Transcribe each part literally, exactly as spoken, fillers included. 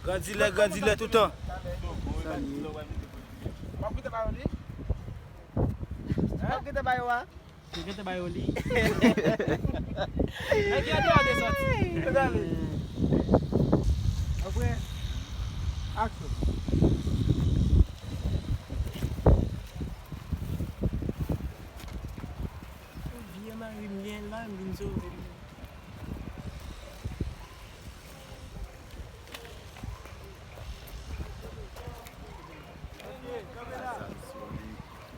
Gran dilè, gran dilè toutan. W ap kite ba yo li? W ap kite ba yo a? Yo kite ba yo li. Nèg yo deyò de sòti. Apre, aksyon. Vye mari m gen, mari m vin sove m.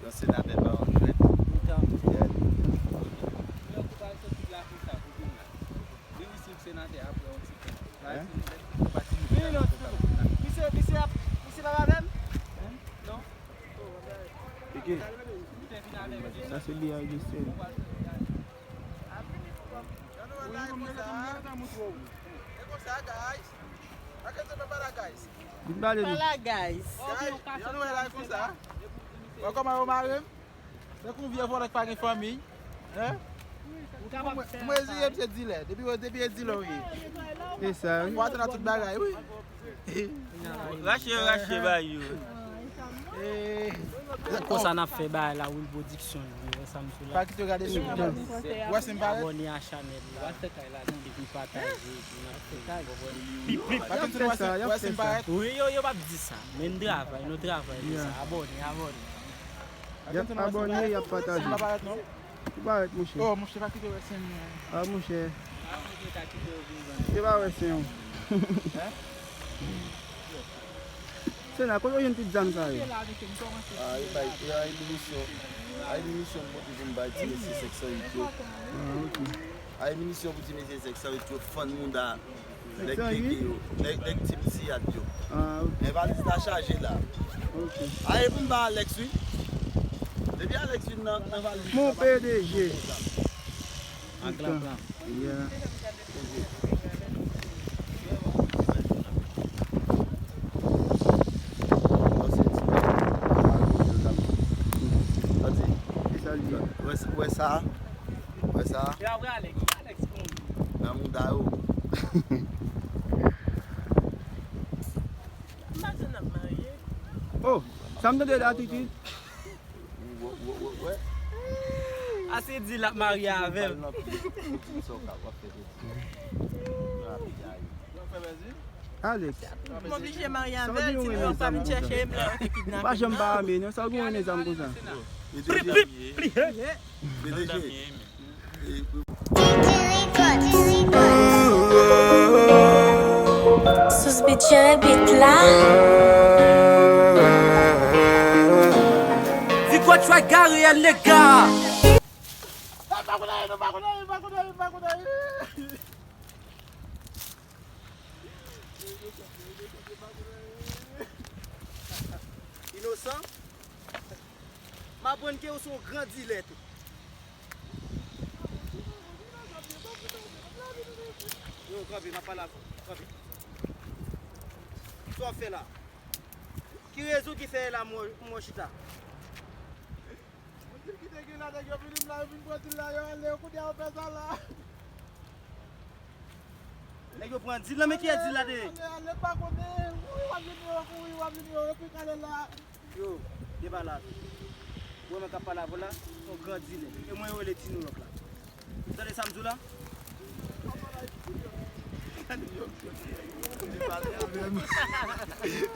Yon senatè pa yon jwèt. Misye, misye ap, misye pa avè m? Non. Sa se li a Justin. Vin pale nou. Pala, guys. Guys, yon nouvèl la konsa. Wè kòman yo mare m? Tankou vye vòlè k pa gen fanmi. Hein? Mwen, mwen di, e, se dilè. Depi, depi e dilè w ye. Se sa, wi. Ou atann a tout bagay, wi. Rache yo, rache ba yo. Eh. Konsa n ap fè bagay la, Will Production, wi, wè sa m sou la. Pa kite yo gade sou mwen. Wè si m parèt. Abòne a chanèl la. Epi pataje, epi n ap fè. Pi, pi, pi. Pa kite yo wè si m parèt. Wi, yo, yo p ap di sa. Men n travay, nou travay pou sa. Abòne, abòne. Y ap abòne, y ap pataje. Si m pa parèt non. Ou parèt, monchè. Oh, monchè, pa kite wè sen mwen. Ah, monchè. Te pa wè sen w. Sena, kote w jwenn tout zam sa yo? Ah, e bay, e a eminisyon. A eminisyon m monte pou m bay ti mesye senk san uit yo. Ah, ok. A eminisyon pou ti mesye senk san uit yo, fann mouda. Nèg keke yo, nèg, nèg Team Siyad yo. Ah, ok. Men valiz la chaje la. Ok. A, e pou m ba Alex, wi. Depi Alex vin nan, nan valiz la. Mon P D G. Ak gran plan. Yeah. Wè sa? Wè sa? Nan mouda yo. M pa konn ap marye. Oh, sa m tande la, Titi? Ase di l ap marye avè m. Alex, m oblije marye avè l, sinon l pa vin chèche m lè yo te kidnape m nan. Pa janm pa ame, non, sa w gen renmen zam konsa. Pli, pli, pli, he. P D G. Sous Beat jere beat la. Di kwa try gare a lè ga. Inosan, m aprann ke ou se yon gran dilè tou. Yo, kanpe, m ap pale avè w. Kanpe. Sa w ap fè la? Ki rezon ki fè la m wè, m wè w chita? Moun ki te gen la, nèg yo vini m la, yo vin pran dil la, yo ale, yo kounye a yo fè sa la. Nèg yo pran dil la, men kiyès dil la te ye? Ale, ale, pa konnen, kouri, w ap vini, yo, kouri, w ap vini, yo, yo pik ale la. Yo, depa la. Ou wè mwen k ap pale avè w la, se yon gran dilè. E mwen yo rele Ti Nouyòk la. Ou tande sa m di w la? Yo, depale avè m.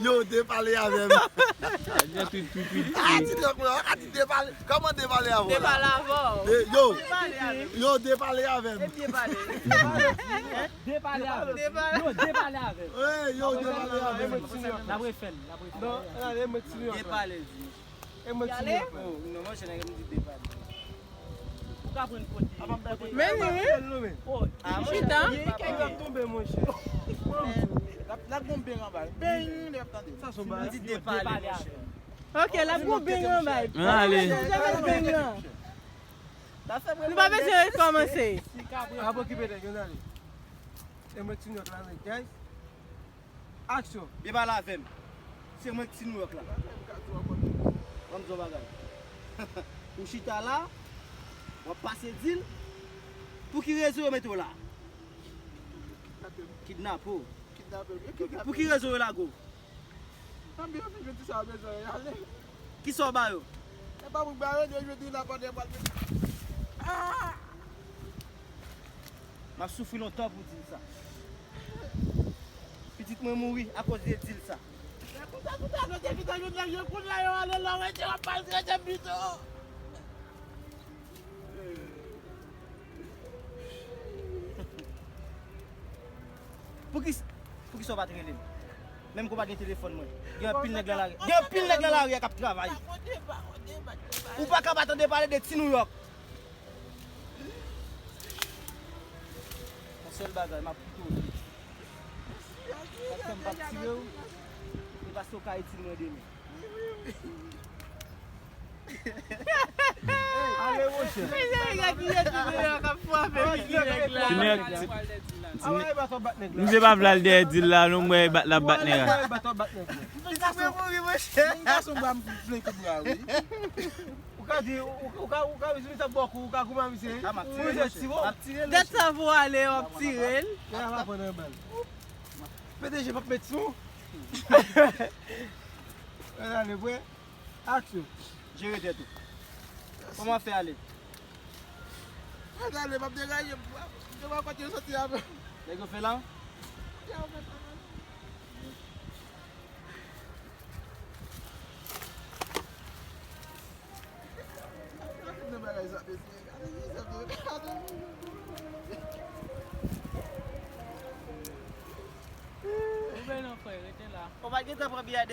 Yo, depale avè m. Ah, Ti Nouyòk, mwen ka di depale. Kòman depale avè w la? Depale avè w. Eh, yo. Depale avè m. Yo, depale avè m. Ebyen pale. Depale avè m. Depale. Yo, depale avè m. N ap refè l, n ap refè l. Non, ale, mwen Ti Nouyòk la. Depale, di. E mwen Ti Nouyòk la. Oh, non, monchè, nèg m di depale. Ou ka pran kote. Men wi. Oh, ah, monchè, chita. Li ap tonbe, monchè. L ap, l ap gon beng anba l. Beng, li ap tande. Sa se yon bagay. Li di depale, monchè. Ok, l ap gon beng anba l. Ale. Janm beng nan. Nou pa bezwen rekòmanse. Ap okipe nèg yo, n ale. E mwen Ti Nouyòk la, men, guys. Aksyon. Byen pale avè m. Se mwen k Ti Nouyòk la. Ban m di w yon bagay. Ou chita la, w ap pase dil. Pou ki rezon yo mete w la? Kidnape w? Kidnape m. Pou ki rezon yo lage w? Anben, yo fin jodi sa, yo bezwen ale. Kisa w ba yo? E pa pou ba yo, yo jodi la pandan yo pral mete. Ah! M ap soufri lontan pou dil sa. Pitit mwen mouri akoz de dil sa. Men kouta, kouta, nou te vin nan yon nèg yo kounye a yo ale la, wè, se w ap pase, se pito. Poukisa, poukisa w pa t rele m? Menm ke w pa gen telefòn mwen. Gen anpil nèg nan lari. Gen anpil nèg nan lari a k ap travay. Ou pa ka pa tande pale de ti Nouyòk. Yon sèl bagay, m ap kite w. Paske m p ap tire w, e paske w ka itil mwen demen. Ale, monchè. Mesye, nèg ki rete deyò k ap frape pitit nèg la. Ti nèg, ti, ti nèg. Misye pa vle al dèyè dil la, non, mwen, bat la, bat nèg la. Pitit mwen mouri, monchè. Gason ba m flenk bra, wi. Ou ka di, ou, ou ka, ou ka, ou ka, ou ka goumen misye. Ou bezwen tire w. Dèt sa pou ale, w ap tire l. Lè a va pran nan bal. P D G p ap met sou. Ann ale, vre. Aksyon. Jere tèt ou. Kòman fè ale? Ann ale, m ap degaje m. M te wè kote yo soti a. Nèg yo fè la? Ou pa gentan pran biyè.